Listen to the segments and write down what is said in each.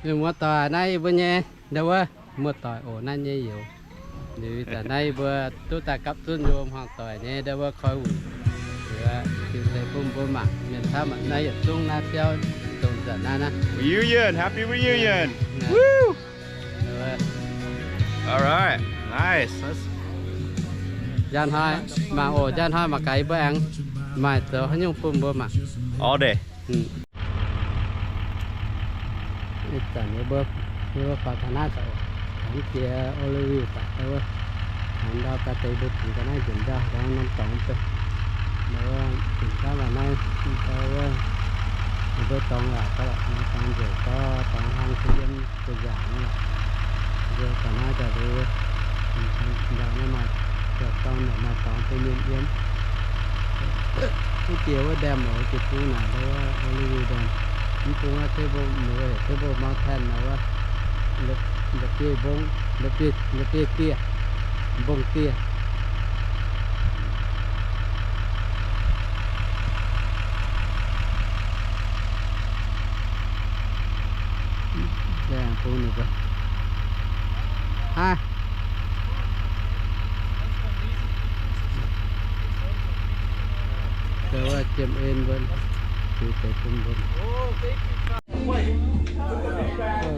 Mienh muoz-doic, naaiv yie mbuo nyei ndau wuov muoz-doic oc, naaiv nyei youz. Liuz ih zanc naaiv yie mbuo duqv daaih gapv zunv yiem hmuangx doic nyei ndau wuov koi wuic. Liuz ziux deix bun mbuo mangc mienh camv naaiv yietc zungv naaiv biauv dongh nzanc naaiv naaiv. Reunion, happy reunion. Woo! All right, nice. Njang hnoi mangc oc, njang hnoi mangc gaax yie mbuo aengx maaih zoux haaix nyungc bun mbuo mangc. All day. Ih zanc yie mbuo, yie mbuo faaux taux naaiv daaih, taux jiex Olive daaih, wuov, taux ndau daaih deix mbuo bungx ga'naaiv njiec nzauh, ndau norm dorngx deix. Wuov, bungx ga'naaiv naaiv, wuov, yie mbuo dorngx waac gau lorqc, dorngx nzueic gau, dorngx hlang jiex yiem gu'nguaaic nyei. Mbuo ga'naaiv daaih liuz, ndau naaiv maaih, dorngx naaic maaih dorngx bun mienh yiem. Mv bieqc wuov ndemh oc, jiex bung naaic ndau wuov Olive ndemh. Mv bung wuov Table, Table Mountain naaic wuov, la'bieiv mbong, la'bieiv, la'bieiv dieh, mbong dieh. Laengz bung ninh mbuo. Aa, zoux jiem en mbuo, ziux deix bun mbuo.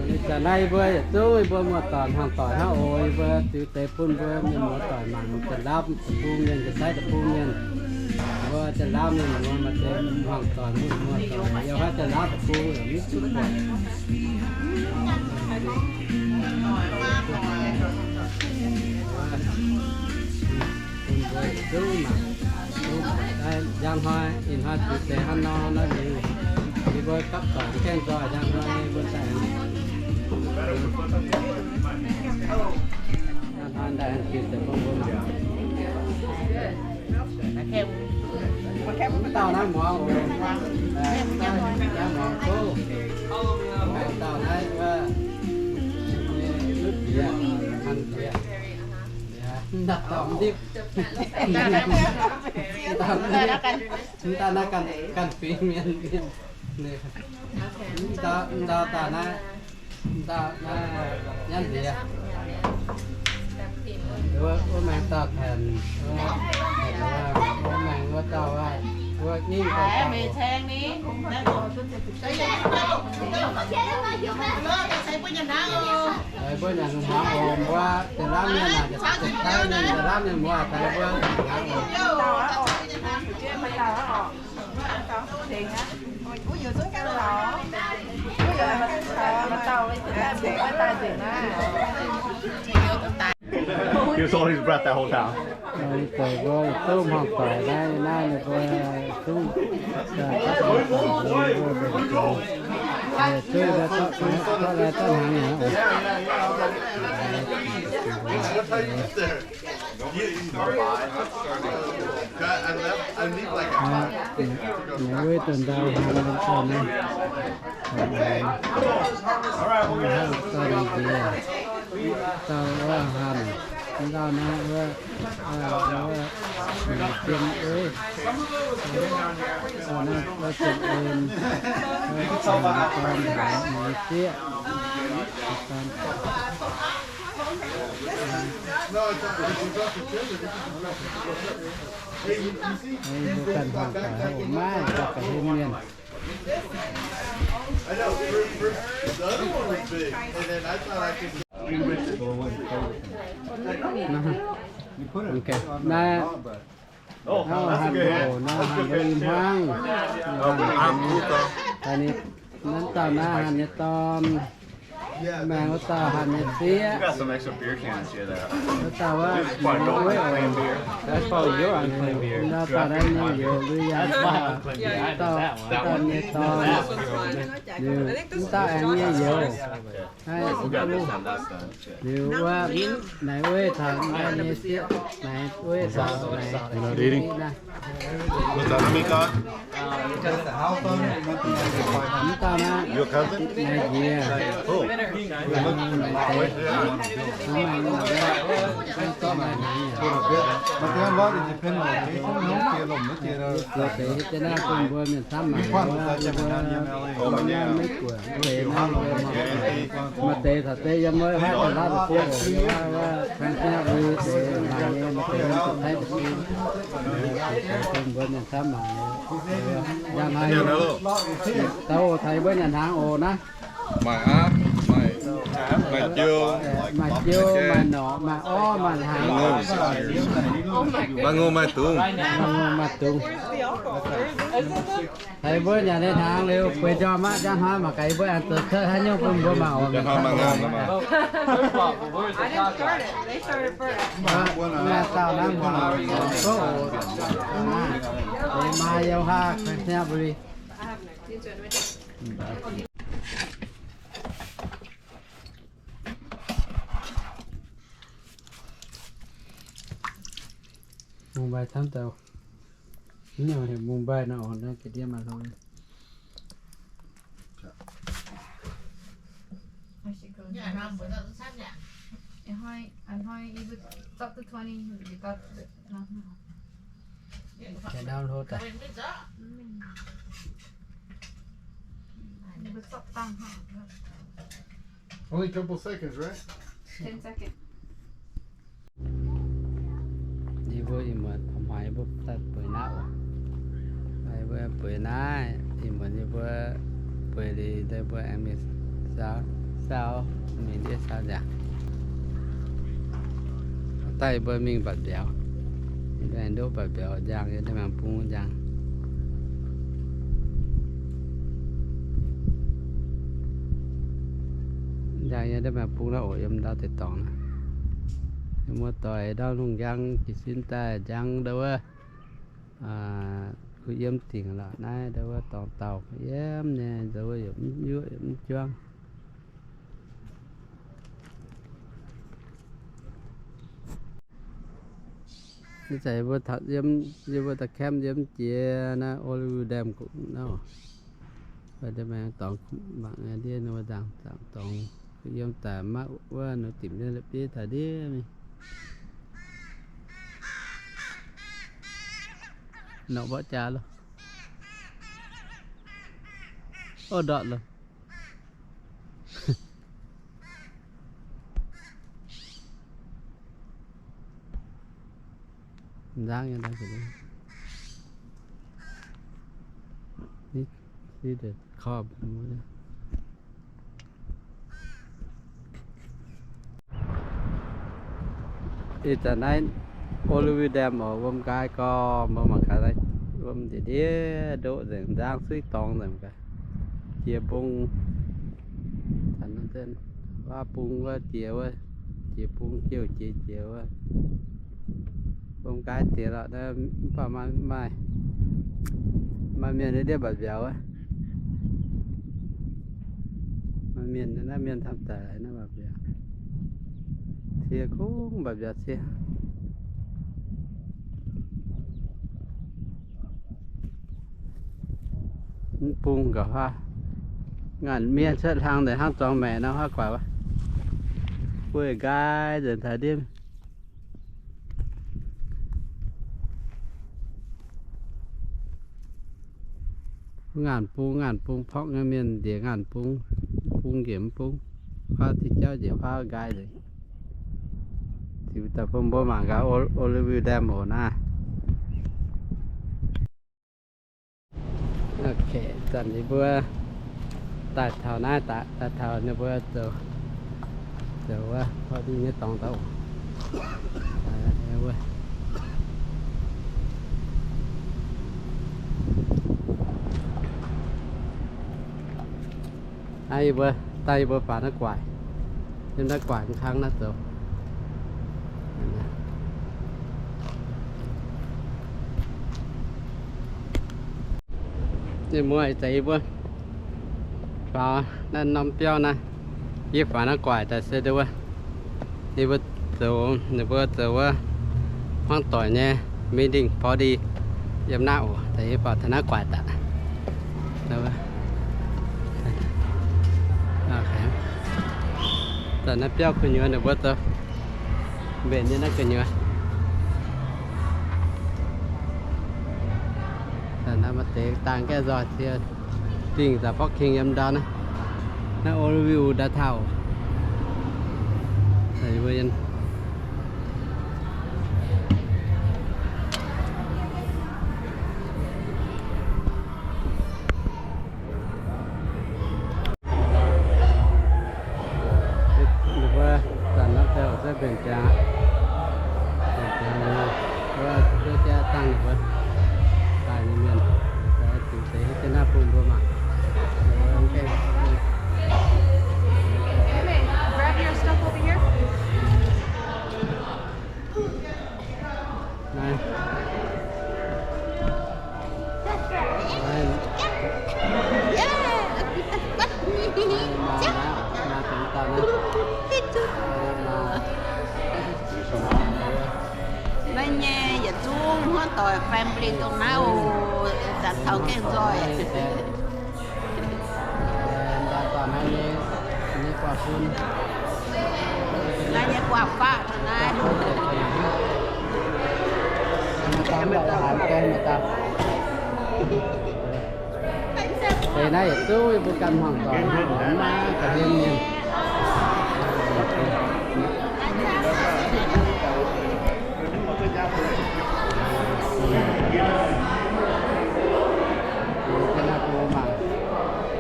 Ih zanc naaiv yie mbuo yietc zungv yie mbuo muoz-doic hmuangx doic hnangv oc. Yie mbuo ziux deix bun mbuo mienh muoz-doic mangc, Janx-Laauv deic-bung mienh, Janx-Taiv deic-bung mienh. Mbuo Janx-Laauv mienh muoz maaih deix hmuangx doic, muoz-doic yiem haaix Janx-Laauv deic-bung mv duqv buatc. Bun mbuo yietc zungv mangc, zungv buatc. Njang hnoi, ih hnoi ziux deix hnangv nor, naaiv liuz, yie mbuo gapv doic gaengh nzoih, njang hnoi yie mbuo daaih. Njang hnoi daaih ziux deix bun mbuo mangc. Mv dauh naaiv muangx oc. Mv dauh naaiv wuov, mv bieqc, hanh bieqc. Mv dauh dorngx ndipv. Mv dauh naaiv ganh, ganh fingx mienh. Mv dauh, mv dauh dauh naaiv, mv dauh naaiv nyanv ndiev. Wuov, wuov maengx dauh Tanh, wuov, wuov maengx wuov dauh wuov, wuov nyingv dauh dauh. Mbuo nyanc hmuangx oc, mbuo Janx-Laauv mienh naaic, Janx-Taiv mienh, Janx-Laauv mienh mbuo daaih mbuo nyanc hmuangx oc. He was holding his breath that whole time. Deix mbuo yietc zungv hmuangx doic naaiv, naaiv ninh mbuo zungv, yietc zungv mbuo zorqv, zorqv lai zorqv hnaangx nyei. Ninh wuov dongh ndau hanh, dauh naaiv, dauh naaiv nziex, dauh wuov hanh, dauh naaiv wuov, wuov, jiem ei, dauh naaiv wuov jiem en, wuov dorn haaix nyei sieqv, dorn. Mbuo ganh hmuangx doic maiv ganh hlen mienh. Naaiv, naaiv hanh oc, naaiv hanh mbuo i hmuangv. Naaiv dauh naaiv hanh nyei dorn. Maengx wuov dauh hanh nyei sieqv. Wuov dauh wuov, wuov dauh naaiv nyei youz, Liu Yanh dauh, dauh nyei dorn. Liuz mv dauh aengx nyei youz. Liuz wuov, naaiv wuov taux naaiv nyei sieqv, naaiv wuov taux naaiv. Mv dauh naaiv, naaiv nziex. Mbuo deix hietv jienv naaiv bun mbuo mienh camv mangc, mbuo maiv guoqv, mbuo maiv guoqv. Maaih deix taux deix yiem wuov haav daaih laav deix, maaih deix maaih deix Taiv deix, mbuo mienh camv mangc. Njang hnaangx, dauh taux yie mbuo nyanc hnaangx oc naaiv. Maaih aapv, maaih jiu, maaih jiu, maaih norqc, maaih orv, maaih hnaangx. Maaih ngongh maaih dungz. Maaih ngongh maaih dungz. Taux yie mbuo nyanc nyei hnaangx liuz bueix njormh aqv, njang hnaangx mangc gaax yie mbuo aengx zoux cuotv haaix nyungc bun mbuo mangc oc. Maaih dauh naaiv mbuo mangc oc. Maaih yiem haav, Kanchanaburi. Mumbai camv dauh. Mv heuc Mumbai nor, naaiv ga'ndiev maaih hlo. Ga'ndiev hlo daaih. Only couple seconds, right? Ten seconds. Yie mbuo ih muonz hmuangx yie mbuo daaih bueix naaiv oc. Yie mbuo bueix naaiv, ih muonz yie mbuo bueix liuz, yie mbuo aengx mingh saau, saau, mingh ndiev saau nziaauc. Daaih yie mbuo mingh mbatc mbiauz, yie mbuo aengx ndoqv mbatc mbiauz njang, yie mbuo mangc bung njang. Njang yie mbuo mangc bung naaiv oc, yiem ndau deix dorngx naaiv. Yie mbuo doic ndau lungh njang jiez sin daaih njang ndau wuov, kuh yiem dingc lorqc naaiv ndau wuov dorngx dauh kuh yiem nyei, ndau wuov yaac mv yuoqv yaac mv juangv. Ih zanc yie mbuo taux yiem, yie mbuo daaih camp yiem jiex naaiv Uluru Dam naaiv oc. Mbuo deix maengx dorngx mangc ndiev ninh mbuo nzangc, nzangc dorngx yiem daaih maiv wuov nor dimc nyei la'bieiv daaih ndiev mingh. Nor mborqv jaax loh. Ov, ndortv loh. Nzangv nyei. See the car. Ih zanc naaiv Uluru Dam oc, wuom nqaai gorx, mbuo mangc gaax, wuom ndiev ndiev ndoqv nzengc, nzangv suiv dorngx nzengc gaax. Jiex mbong, waav bung wuov jiex wuov, jiex bung jouh jiex jiex wuov. Wuom nqaai diex lorqc, mv baac maaih, maaih mienh ndiev mbatc mbiauz wuov. Maaih mienh, naaiv mienh camv daic naaiv mbatc mbiauz. Cie kungx mbatc mbiauz cie. Mv bung nqa'haav, ngaanc mienh cuotv hlang nzengc hnangv zuangx maengc nor, haav guaix wuov, bueix nqaai nzengc taux ndiev. Ngaanc bung, ngaanc bung porqv nyei, mienh njiec ngaanc bung, bung njiec mv bung, huaav diuh jauv njiec huaav nqaai nzengc. Ziux daaih bun mbuo mangc gaax Uluru Dam oc naaiv. Ok, zanc yie mbuo daaih taux naaiv daaih, daaih taux ninh mbuo zoux, zoux wuov, wuov dingh nyei dorngx daaih oc. Naaiv yie mbuo, daaih yie mbuo faaux naaiv guaaic, yiem naaiv guaaic kang naaiv zoux. Ninh mbuo ih zanc yie mbuo faaux naaiv norm biauv naaiv, yie faaux naaiv guaaic daaih se wuov, yie mbuo zoux, ninh mbuo zoux wuov hmuangv doic nyei meeting party yiem naaiv oc. Daaih yie faaux taux naaiv guaaic daaih. Zanc naaiv biauv gu'nyuoz ninh mbuo zoux mbenc nyei naaiv gu'nyuoz. Naaiv maaih deix dangh gaeqv nzoih cie dingh zaux borqv king yiem ndau naaiv. Naaiv Old View Downtown. Ninh mbuo zanc naaiv se mbenc ziangx, mbenc ziangx ninh mbuo, wuov jaa dangh ninh mbuo daaih nyei mienh, ziux deix hietv jienv naaiv bun mbuo mangc. Grab your stuff over here. Naaiv. Naaiv. Naaiv maaih, maaih deix dauh naaiv. Naaiv nyei yietc zungv hmuangv doic family dongh naaiv oc, zanc taux gengh nzoih. Naaiv nyei guaav fun, naaiv nyei guaav faqv naaiv. Deix naaiv yietc zungv yie mbuo ganh hmuangv doic, maiv maaih ga'hlen mienh.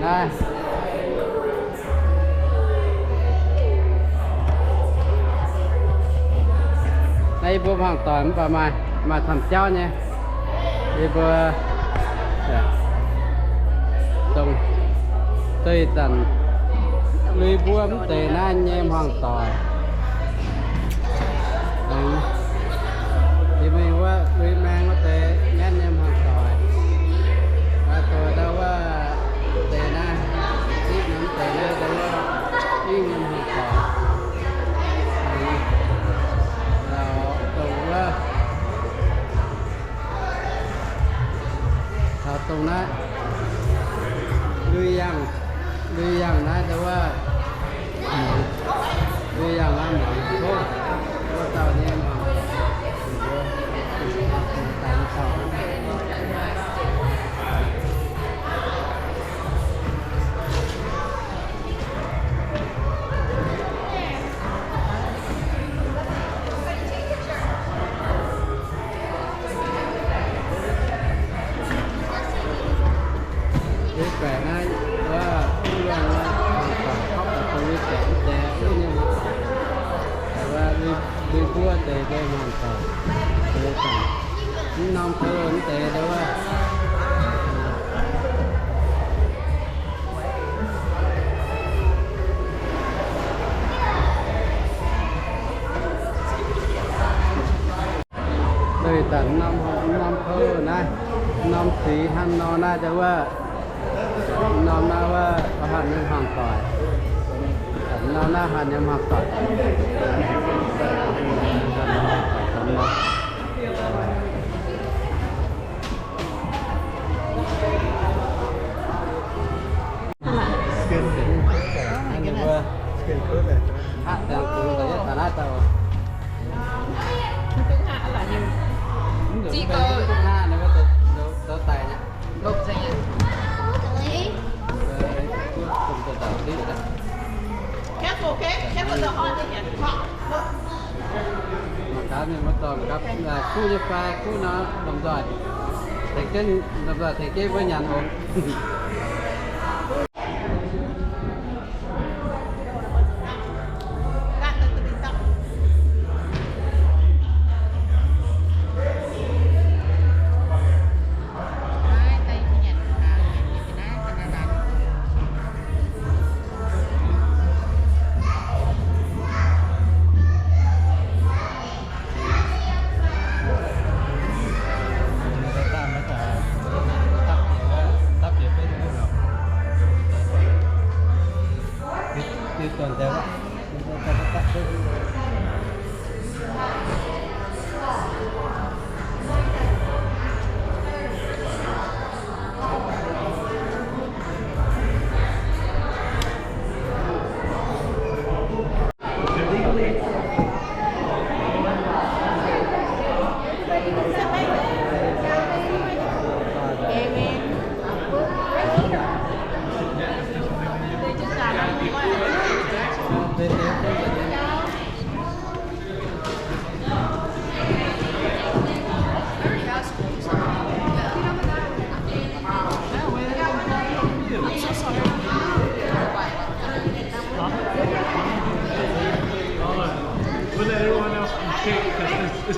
Naaiv. Naaiv yie mbuo hmuangv doic mv baac maaih, maaih camv jauv nyei. Yie mbuo dongh deix zanc lui mbuo mv deix naaiv nyei hmuangv doic. Yie mingh wuov lui maeng wuov deix ngaanv nyei hmuangv doic. Doix ndau wuov deix naaiv, zipv nyei deix naaiv, ndau wuov ing nyei hmuangv doic. Dongh wuov taux dongh naaiv, lui yangh, lui yangh naaiv ndau wuov, lui yangh naaiv muangx tov wuov dauh nyei muangx. Lui baeqc naaiv, wuov, wuov luangh naaiv, mangc gaax, kopv daaih dongh lui baeqc mv deix, wuov nyei mangc gaax. Wuov, lui buov deix mbuo mangc gaax, mv norm taux mv deix wuov. Deix zanc norm, norm kouv naaiv, norm sic hnangv nor naaiv deix wuov, norm naaiv wuov, hanc nyei hmuangv doic. Norm naaiv hanc nyei hmuangv doic. Careful, okay? Careful the hot in here. Mangc gaax mienh muoz-doic gapv kuv nyei fai kuv nor lomh nzoih tengx jienv, lomh nzoih tengx jienv mbuo nyanc oc.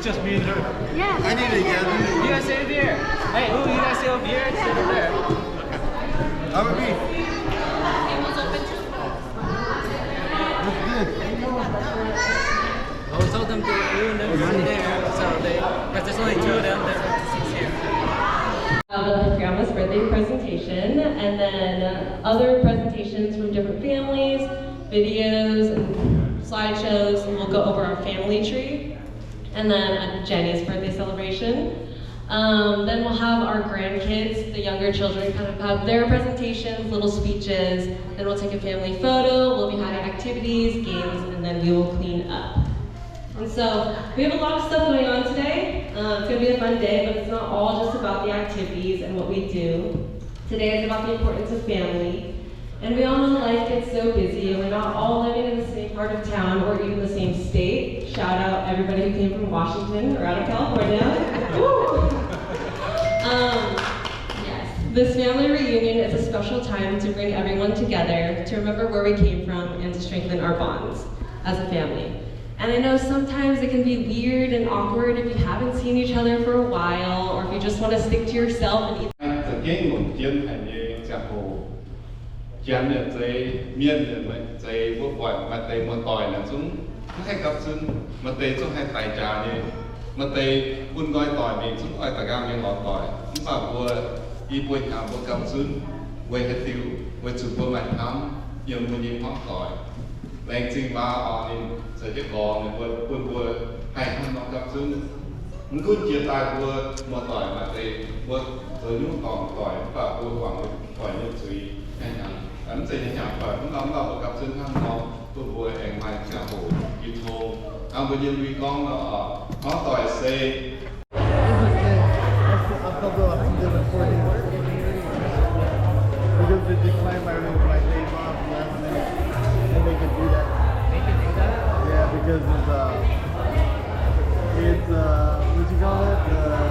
Just me and her. Yeah. I need to gather. You guys sit here. Hey, ooh, you guys sit over here. Sit over there. Have a beer. Looks good. I was told them to ruin them right there, so they, 'cause there's only two of them, there's fifty-six here. Of Grandma's birthday presentation, and then other presentations from different families, videos, and slideshows, and we'll go over our family tree. And then at Jenny's birthday celebration. Um, then we'll have our grandkids, the younger children, kind of have their presentations, little speeches. Then we'll take a family photo. We'll be having activities, games, and then we will clean up. And so we have a lot of stuff going on today. Uh, it's going to be a fun day, but it's not all just about the activities and what we do. Today is about the importance of family. And we all know life gets so busy and we're not all living in the same part of town or even the same state. Shout out everybody who came from Washington or out of California. Woo! Um, yes, this family reunion is a special time to bring everyone together to remember where we came from and to strengthen our bonds as a family. And I know sometimes it can be weird and awkward if you haven't seen each other for a while or if you just want to stick to yourself and eat. Za'gengh longc jienv haic nyei ziangh hoc, Janx nyei zeiz, Mienh nyei zeiz, mbuo buatc maaih deix muoz-doic naaic zungv maiv haih gapv zunv, maaih deix zungv haih daix jaax nyei, maaih deix bun nqoi doic mingh zungv oix daaih nqaang mingh lorz doic. Mv baac mbuo, i buo hnyangx mbuo gapv zunv weic haaix diuc? Weic zuqc mbuo maaih hnamv yiem mbuo nyei hmuangv doic. Laengz zingh maa oc, ninh caux jienv gorx ninh mbuo bun mbuo haih hnangv nor gapv zunv. Mv gunv jiex daaih mbuo muoz-doic maaih deix mbuo zoux nyungc dorngc doic, mv baac mbuo guangc doic nyei zuiz hnyangx-hnyangx, mv zeiz hnyangx-hnyangx doic, mv baac mv baac mbuo gapv zunv hnangv nor, bun mbuo aengx maaih ziangh hoc jiu tong. Hnangv mbuo nyei lui gorngv nor oc, hmuangv doic se It's okay. I'll, I'll cover a hundred and forty. Because they declined my, my day off last minute. And they can do that. They can do that? Yeah, because it's, uh, it's, uh, what you call it? Uh,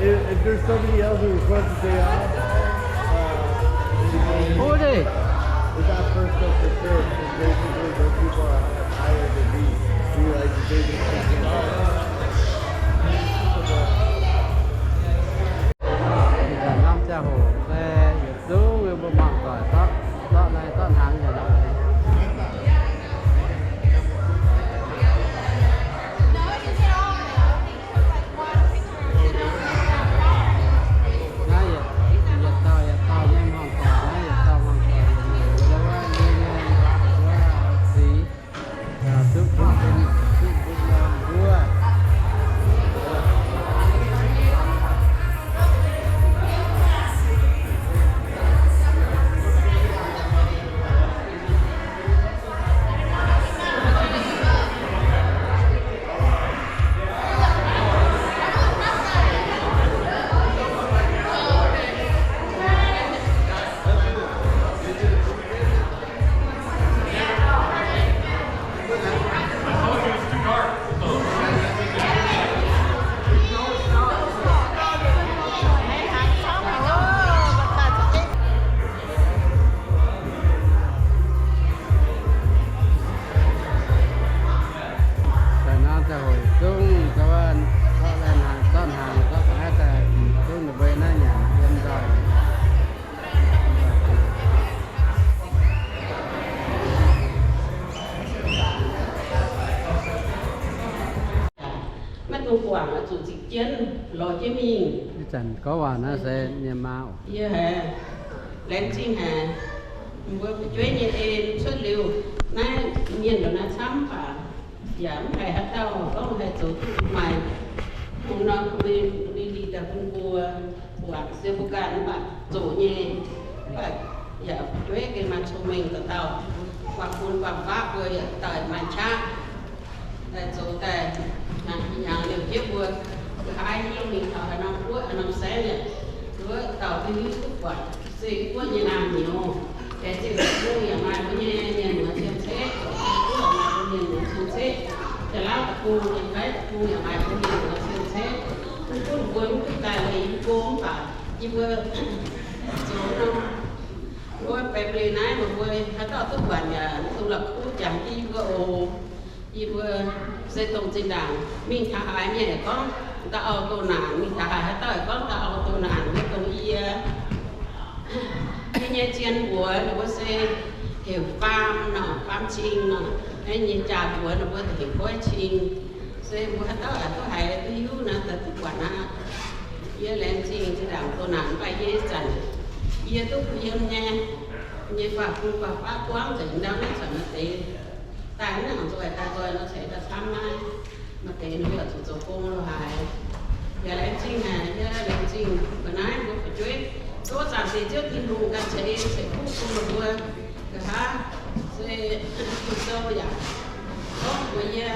if, if there's somebody else who requests a day off, uh, Who are they? It's not first come, first serve. It's basically those people are higher than me. We, like, they just kick in. Hnamv ziangh hoc se yietc zungv mbuo mangc doic, zorqv, zorqv naaiv zorqv hnaangx nyei. Naaiv yietc, yietc dauh yietc dauh nyei hmuangv doic, naaiv yietc dauh hmuangv doic, wuov, wuov, wuov, sic, duqv, duqv, duqv, duqv norm wuov. Daaih naaiv daaih hoic zungv, zorqv laih hnaangx, zorqv hnaangx, zorqv haaix daaih zungv ninh mbuo naaiv nyanc yiem nzoih. Maiv dungx guangc, zuqc ziqc jienv lorz jienv mingh. Ih zanc gorngv waac naaiv se mienh maa oc. Yie haiz laengz zingh haic mbuo fu'jueiv nyei en cuotv liuz naaiv mienh ndongc naaiv camv baac yaac mv haiz haaix dauh gorngv haih zoux duqv maaih hungh norm community daaih bun mbuo guangc. Se mbuo ganh mv baac zoqc nyei, mv baac yaac fu'jueiv gengh maaih cong-mengh dauh dauh, guangc bun guangc faqv mbuo yaac daaih maaih qaqv. Daaih zoux daaih hnyangx liouh jieqv mbuo, mbuo haiz hingv mingh taux haaix norm guoqv haaix norm saengv, wuov dauh hiuv duqv buatc se guoqv nyei naamh nyouz. Laengz zingh deic-bung yaac maaih mbuo nyei mienh muoz cien-ceqv, guoqv yaac maaih mbuo mienh muoz cien-ceqv, Janx-Lauv deic-bung, Janx-Kaeqv deic-bung yaac maaih mbuo mienh muoz cien-ceqv. Mv gunv mbuo mv duqv daaih leiz yie gong mv baac yie mbuo zoux norm, mbuo family naaiv meih mbuo haaix dauh duqv buatc yaac mv dungx la'kuqv jangx jienv yie mbuo oc. Yie mbuo se dongh zinh ndaangc mingh taux haaix mienh gorngv dauh auv-douz naanc, mingh taux haaix haaix dauh gorngv dauh auv-douz naanc, mbuo dongh yie, yie nyei zien mbuox ninh mbuo se heuc Faam nor, Faam Cing nor, yie nyei jaa mbuox ninh mbuo heuc Goiv Cing. Se mbuo haaix dauh duqv haiz duqv hiuv naaiv, duqv buatc naaiv. Yie laengz zingh zinh ndaangc douz naanc, mv baac yie ih zanc yie duqv kuh yiem nyei, nyei faam-fun faam-faqv buangv nzengc ndau naaiv, zanc maaih deix daaih naaiv nzoih daaih nzoih nor ceix daaih camv naaiv. Maaih deix ninh mbuo zuqc zoux gong lo haaix. Yaac laengz zingh haic, yie laengz zingh ga'naaiv mbuo fu'jueiv, tov zaangc Diex Ziouv Tin-Hungh ganh ceix ceix fuqv bun ninh mbuo. Nqa'haav se Ging-Sou yaac gorngv mbuox yie,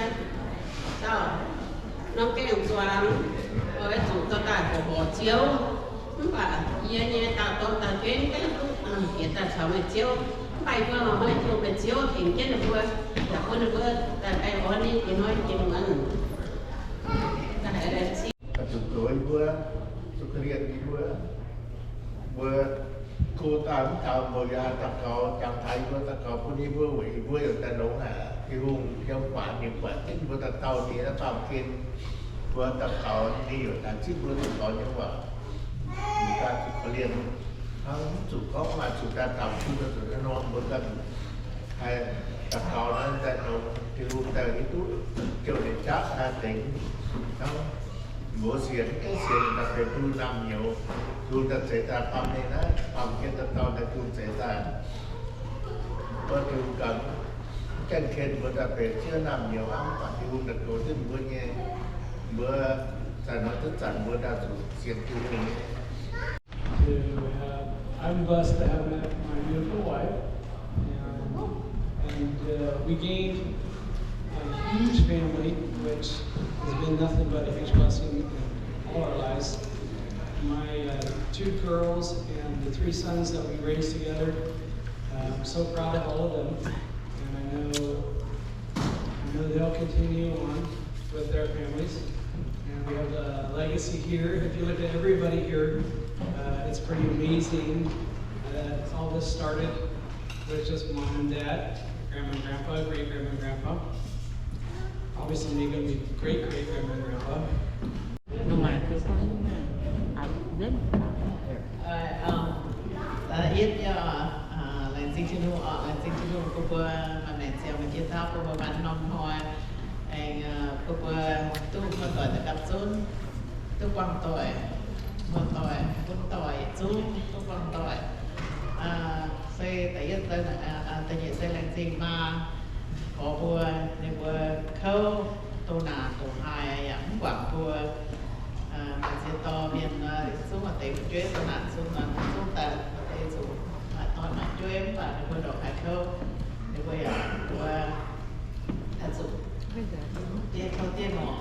dauh norm gaengh zuangx oix zuqc dorh daaih horpc horpc Ziouv. Mv baac yie nyei dauh dorn dauh jueiv mv gaengh duqv bieqc daaih caux meih Ziouv. Mv baac yie mbuo maiv hungh meih Ziouv tengx jienv ninh mbuo, yaac bun ninh mbuo daaih baengh orn nyei ih hnoi jiex muonz. Zuqc zoux yie mbuo, zuqc korv-lienh yie mbuo. Mbuo go daaih mv taux mbuo yaac daux gaux, jangx taux yie mbuo daux gaux bun yie mbuo weic yie mbuo yaac daaih longx haic. Tin-Hungh yiem guangc ninh buatc jienv mbuo dauh dauh nyei naaiv baamh gen. Mbuo daux gaux ninh yaac daaih zipv mbuo daux gaux nyei waac. Mbuo daaih zuqc korv-lienh hnangv, mv zuqc gorngv maaih zuqc daaih daux bun zuqc hnangv nor, mbuo ganh haih daux gaux naaiv daaih longx, Tin-Hungh daaih hiuv duqv jouh ninh jaav daaih tengx hnangv. Mbuo sienx, gaengh sienx daaih benx Tin-Hungh naamh nyouz, Tin-Hungh daaih zeix daaih baamh mienh naaiv, baamh mienh dauh dauh daaih Tin-Hungh zeix daaih. Mbuo Tin-Hungh ganh, gaengh ken mbuo daaih benx Ziouv naamh nyouz hnangv, mv baac Tin-Hungh daaih goux jienv mbuo nyei. Mbuo zanc nor duqv zanc mbuo daaih zuqc sienx Tin-Hungh nyei. To have, I'm blessed to have met my beautiful wife, and, and, uh, we gained a huge family, which has been nothing but a huge blessing in all our lives. My, uh, two girls and the three sons that we raised together, uh, I'm so proud of all of them, and I know I know they'll continue on with their families. And we have a legacy here. If you look at everybody here, uh, it's pretty amazing that all this started with just mom and dad, grandma and grandpa, great grandma and grandpa. Obviously, they're going to be great great grandma and grandpa. Ih, laengz zingh Tin-Hungh oc, laengz zingh Tin-Hungh bun mbuo maaih maengc ziangh maaih jiex tauv bun mbuo mangc norm hnoi, aengx bun mbuo duqv muoz-doic daaih gapv zunv, duqv buangh doic, muoz-doic, bun doic yietc zungv duqv buangh doic. Se da'yietv, da'nyeic se laengz zingh maa gorx mbuo, ninh mbuo kouv doh naanc doh haaix yaac mv guangc mbuo. Maaih ziex dorh mienh nor, zungv maaih deix fu'jueiv doh naanc zungv nor, zungv daaih maaih deix zuqc maaih dorn maaih jueiv, mv baac ninh mbuo ndongc haaix kouv, ninh mbuo yaac mbuo daaih zuqc diev kouv diev ngorc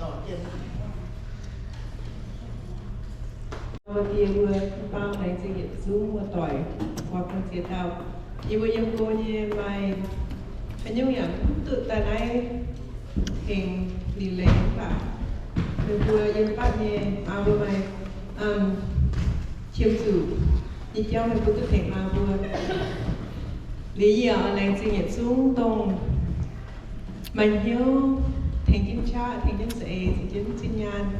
dorh jienv. Mbuo die mbuo baamh laengz zingh yietc zungv muoz-doic, guangc ziex dauh. Yie mbuo yiem go nyei maaih haaix nyungc yaac mv duqv daaih naaiv tengx liuc leiz mv baac meih mbuo yiem batv nyei maa mbuo maaih qiemx zuqc nyei jauv meih mbuo duqv tengx maa mbuo. Liuz yie oix laengz zingh yietc zungv dongh maaih hnyouv tengx jienv qaqv, tengx jienv za'eix, tengx jienv zinh nyaanh,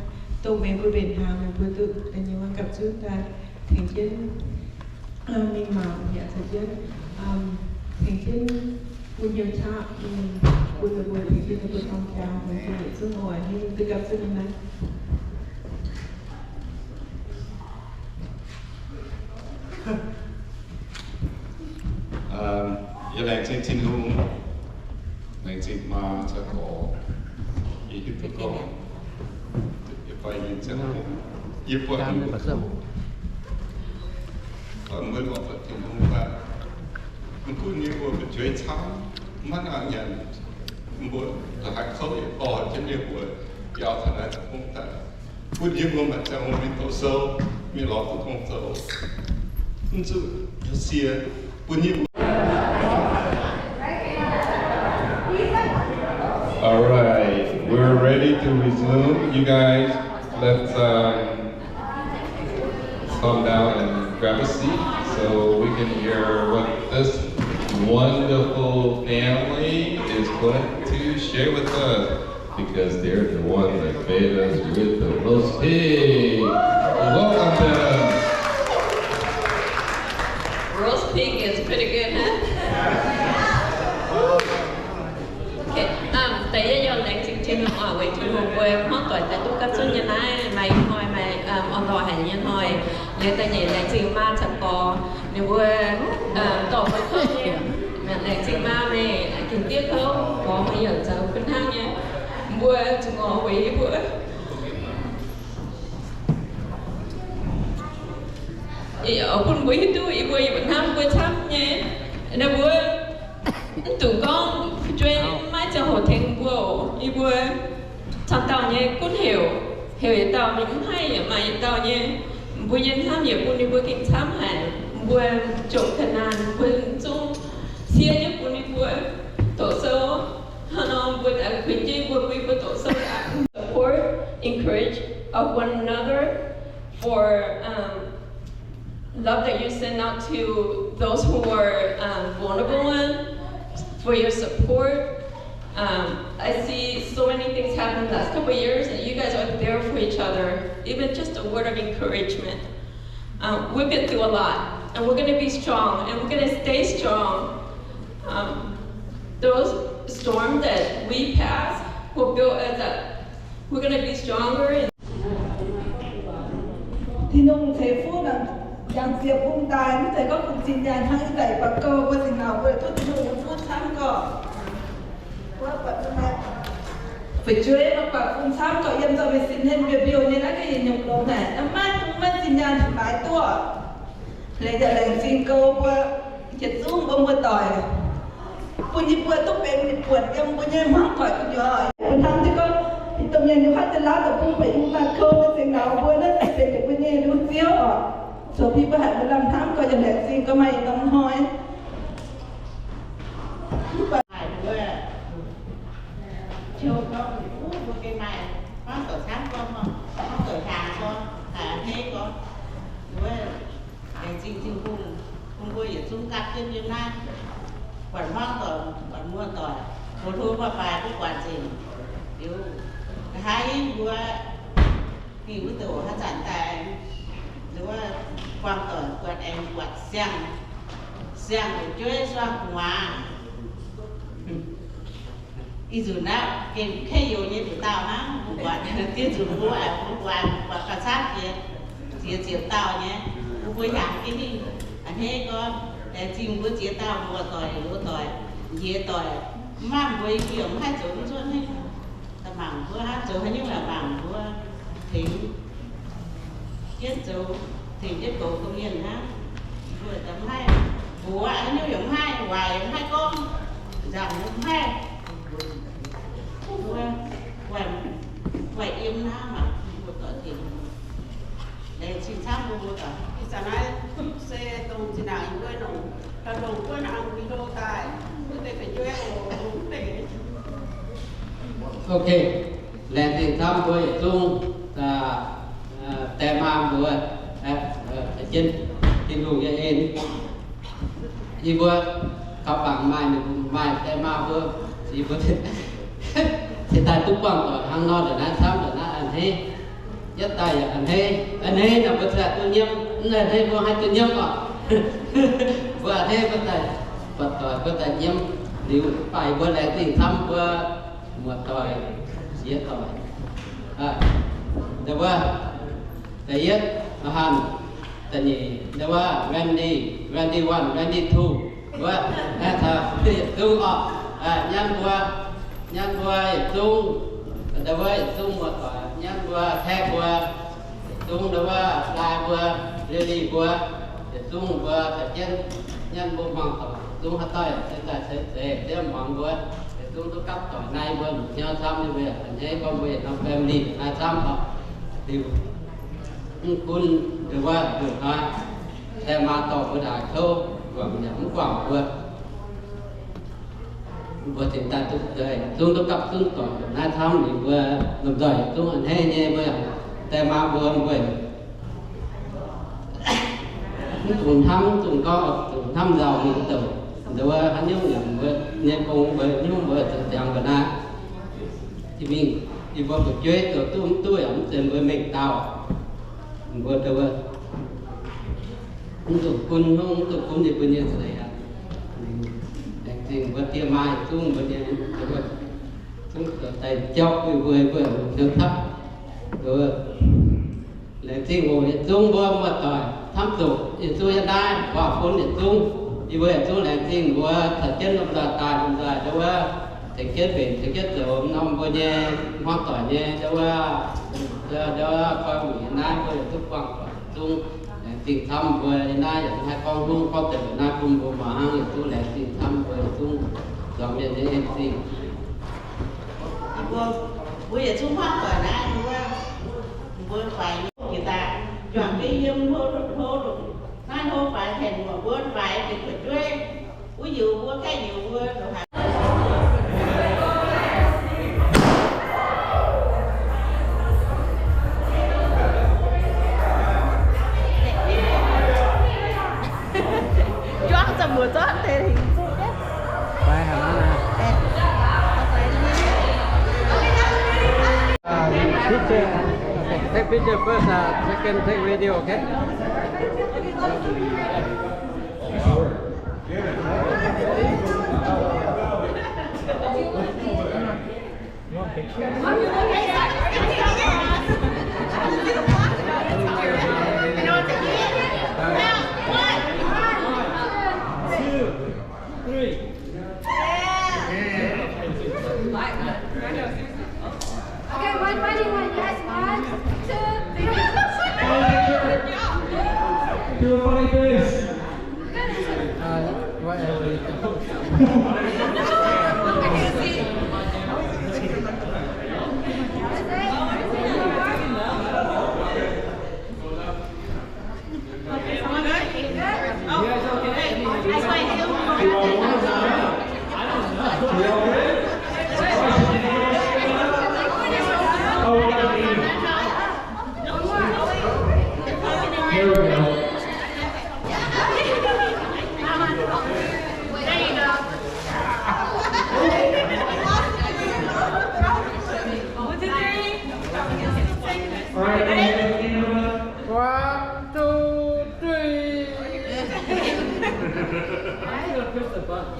dongh meih mbuo mbenc hnaangx meih mbuo duqv da'nyeic gapv zunv daaih tengx jienv mingh mangc yaac caux jienv tengx jienv bun hnyouv qaqv, bun ninh mbuo tengx jienv ninh mbuo torngv jaa, ninh mbuo yietc zungv oix hiuv duqv gapv zunv nyei naaiv. Yie laengz zingh Tin-Hungh, laengz zingh maa caux gorx. Yie hiuv duqv gorngv, yie fai yie ziangh, yie buatc mbuo, buatc mbuo lorz buatc Tin-Hungh daaih, mv gunv yie mbuo fu'jueiv camv, maiv nangc nyanc, mbuo la'haiz kouv yaac dorh jienv yie mbuo biaux taux naaiv deic-bung daaih. Bun yie mbuo maaih ziangh hoc mingh douz sou, mingh lorz duqv gong zoux. Mv zuqc sie, bun yie mbuo. All right, we're ready to resume. You guys, let's, um, come down and grab a seat so we can hear what this Wonderful family is going to share with us because they're the one that fed us with the roast pig. Welcome them. Roast pig is pretty good, huh? Okay, um, 第一樣 laengz zingh Tin-Hungh oc, weic Tin-Hungh mbuo hmuangv doic daaih duqv gapv zunv nyei naaiv, maaih ih hnoi maaih, um, orn-lorqc haic nyei hnoi. Liuz da'nyeic laengz zingh maa caux gorx ninh mbuo, um, dorh mbuo kouv nyei. Laengz zingh maa meih ginc diev kouv, gorx meih yaac zoux bun hnangv nyei. Mbuo zuqc ngorc weic yie mbuo bun mbuo hiuv duqv yie mbuo yaac hnamv mbuo camv nyei. Ninh mbuo mv dungx gorngv fu'jueiv maiv ziangh hoc tengx mbuo oc. Yie mbuo camv dauh nyei gunv heuc, heuc yietc dauh mingh mv haih yaac maaih yietc dauh nyei. Mbuo yiem hnamv yaac bun ninh mbuo gengh camv haic. Mbuo jomc ga'naanh, mbuo zungv siev jienv bun ninh mbuo doqc sou. Hnangv nor mbuo daaih kuinx jienv mbuo, bun mbuo doqc sou aqv. Support, encourage of one another for, um, love that you send out to those who are, um, vulnerable ones, for your support. Um, I see so many things happen the last couple of years, and you guys are there for each other, even just a word of encouragement. Um, we've been through a lot, and we're gonna be strong, and we're gonna stay strong. Um, those storms that we pass will build us up. We're gonna be stronger. Tin-Hungh ceix fuqv yangh ziepc bung daaih, mv zeiz gorngv bun zinh nyaanh hnangv ih zanc baac gouh mbuo zinh ndaangc mbuo duqv Tin-Hungh nyei fuqv camv gorqv. Fu'jueiv maiv baac bun camv gorqv yiem nzauh mingh sin hlen mbiouh mbiouh nyei naaiv ga'nyungc longx haic, maiv bun maiv zinh nyaanh maaiz duqv. Leiz yaac laengz zingh gouv mbuo yietc zungv mbuo muoz-doic, bun yie mbuo duqv benx ninh buonc yiem mbuo nyei hmuangv doic gu'nyuoz. Mbuo hnamv jienv gorngv, domh mienh nyei haaix deix laauv deic-bung baac yie mbuo maaih kouv zengc nauz mbuo naaiv benx ninh mbuo nyei lungh ziouv oc. Zoux bun mbuo haiz mbuo lamh hnamv gorx yaac laengz zingh gorx maaih norm hnoi. Mv baac mbuo, mbuo gengh maaih hmuangv doic camv gorx, hmuangv doic hiaangx gorx, haiz a'hneiv gorx, mbuo laengz zingh Tin-Hungh bun mbuo yietc zungv gapv jienv yiem naaiv, buatc hmuangv doic, buatc muoz-doic, mbuo hlo mbuo baaix mbuo buatc nzengc. Liuz, nqa'haav mbuo mingh wuov douc haaix zanc daaih, nduov buangh doic buatc aengx buatc siang, siang fu'jueiv suangh gu'nguaaz. Ih nzunc naaiv gengh keiv youz nyei nduqc dauh hnangv, mbuo buatc dieh nzunc mbuo, mbuo buatc, buatc gauh camv jiex, ziex ziepc dauh nyei, mbuo mbuo hnyangx jienv mingh a'hneiv gorx, laengz zingh mbuo ziex dauh muoz-doic, loz-doic, njiec doic, mv maaih mbuo yie mbuo yaac mv haih zoux mv cuotv hnangv. Daaih mangc mbuo hnangv, zoux haaix nyungc yaac mangc mbuo tengx jienv zoux, tengx jienv goux domh mienh hnangv. Mbuo daaih mv haih mbuox haaix nyungc yaac mv haih, waaic yaac mv haih gorngv, nzangc yaac mv haih. Mbuo guaih, guaih yiem hnangv mangc mbuo doic tengx. Laengz zingh camv mbuo mbuo doic. Ih zanc naaiv se dongh zinh ndaangc yie mbuo longc, longc guoqv hnaangx mbuo hlo daaih, mbuo deix fu'jueiv oc, mbuo deix. Ok, laengz zingh camv mbuo yietc zungv, die maa mbuo, jienv Tin-Hungh nyei en. Yie mbuo kaux bangc maaih, maaih die maa mbuo, yie mbuo cingx daaih duqv buangh doic hnangv nor, ndongc naaiv camv, ndongc naaiv a'hneiv. Yietv daaih yaac a'hneiv, a'hneiv naaic mbuo cingx daaih duqv nyiemv, mv a'hneiv mbuo haih duqv nyiemv oc. Mbuo a'hneiv mbuo daaih buatc doic mbuo daaih nyiemv liuz, baac yie mbuo laengz zingh camv mbuo muoz-doic, ziex doic. Ndau wuov, da'yietv, Johan, da'nyeic, ndau wuov, Randy, Randy one, Randy two, wuov, yietc zungv oc, nyanv mbuo, nyanv mbuo yietc zungv, ndau wuov yietc zungv muoz-doic, nyanv mbuo, Ted mbuo, yietc zungv ndau wuov, Lai mbuo, Lily mbuo, yietc zungv mbuo daaih jienv nyanv mbuo hmuangx doic, zungv haaix dauh se daaih ceix zeix jienv muangx mbuo, yietc zungv duqv gapv doic naaiv mbuo longc hnyouv camv nyei, mbuo yaac a'hneiv gorngv mbuo yietc norm family naaiv camv oc. Liuz, mv gunv ndau wuov, ndongc naaiv, die maa dorh mbuo ndaangc kouv, guangc yaac mv guangc mbuo. Mbuo cingx daaih duqv, zungv duqv gapv zunv doic naaiv camv liuz mbuo lomh nzoih zungv a'hneiv nyei mbuo, die maa mbuo, mbuo mv dungx hnamv, mv dungx gorngv, dungx hnamv nzauh mingh wuov douc. Nduov haaix nyungc yaac mbuo nyei gong mbuo nyungc mbuo zoux ziangx mbuo naaiv. Yie mingh, yie mbuo fu'jueiv zoux duqv mv duqv yaac mv zeiz mbuo mengh dauh. Mbuo mv zuqc gunv hnyouv, mv zuqc gunv yie mbuo nyei seix aqv. Laengz zingh mbuo die maa yietc zungv mbuo nyei, zungv zoux daaih jauv bun mbuo, mbuo hnyouv tapv. Laengz zingh oc, yietc zungv mbuo muoz-doic camv zuqc yietc zungv yiem naaiv waac bun yietc zungv. Yie mbuo yietc zungv laengz zingh mbuo caux jienv lomh nzoih daaih lomh nzoih ndau wuov, tengx jienv mbenc tengx jienv zoux norm mbuo nyei hmuangv doic nyei ndau wuov, ndau wuov koi mbuoqc yiem naaiv mbuo yietc zungv buangh doic yietc zungv laengz zingh camv mbuo yiem naaiv yaac mv haih gorngv hungh gorngv deix naaiv bun mbuo muangx hnangv, yietc zungv laengz zingh camv mbuo yietc zungv zuangx mienh nyei en zingh. Mbuo, mbuo yietc zungv hmuangv doic naaiv mbuo, mbuo faix nyei jiex daaih, juangc jienv yiem hlo, hlo, naaiv hlo faix tengx muoc mbuo faix tengx fu'jueiv, wuov yiuc mbuo gaengh yiuc mbuo. Juangv za'gengh zorqv deix hingh zuqv. Picture. Okay, take picture first, uh, second take video, okay? Two, three. Okay, one funny one. Yes, one, two, three. Do a funny face. Uh, what else? Here we go. All right, one, two, three.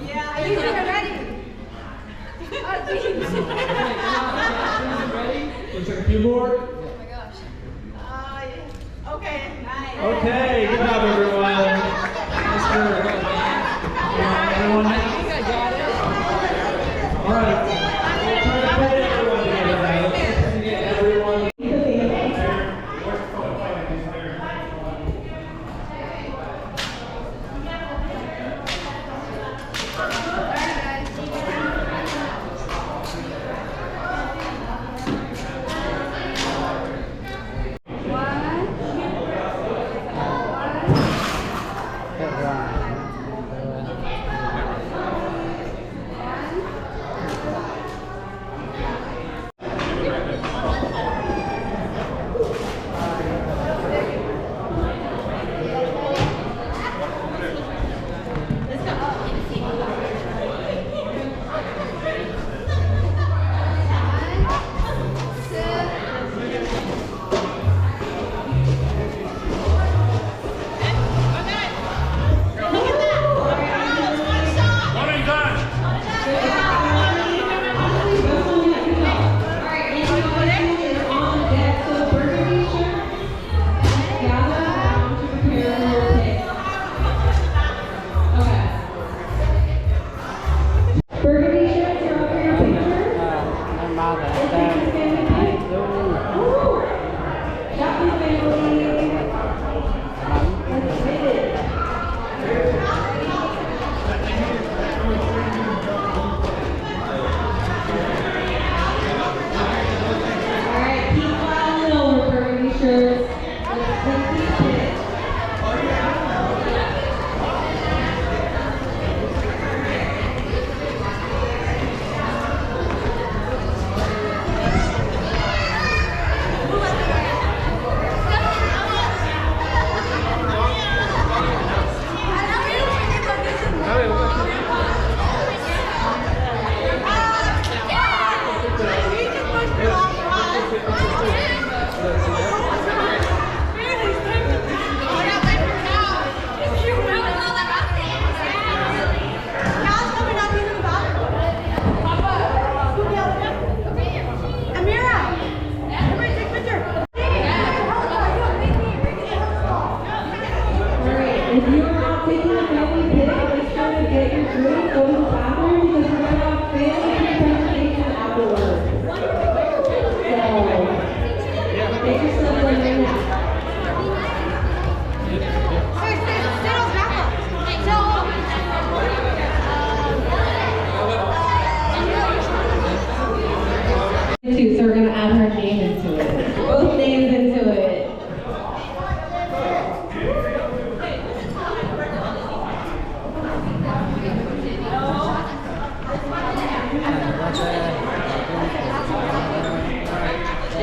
Yeah. Are you guys ready? Oh, jeez. Ready? Looks like a few more. Oh my gosh. Uh, yeah. Okay, nice. Okay, good job, everyone. That's good. Everyone. All right. We'll try to fit everyone together now. Let's see if we can get everyone.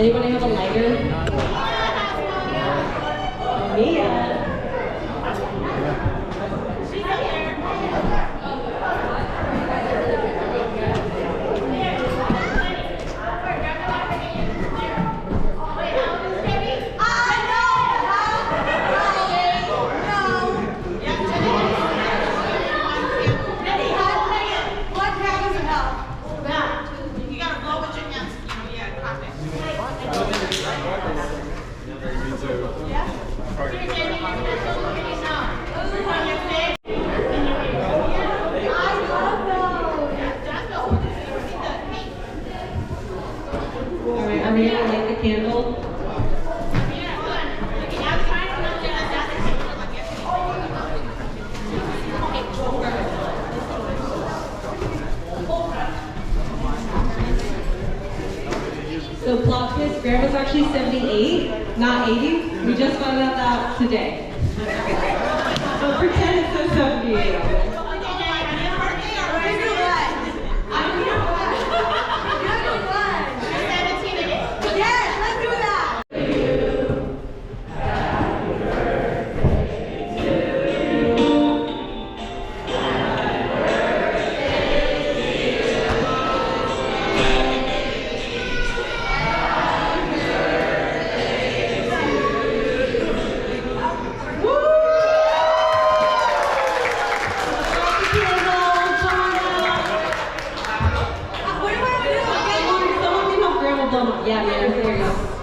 Anybody have a lighter? Mia. All right, are we gonna light the candle? So plot twist, Grandma's actually seventy-eight, not eighty. We just found out that today. But pretend it says seventy-eight. Yes, let's do that. Someone can help Grandma blow 'em up. Yeah, yeah, there you go.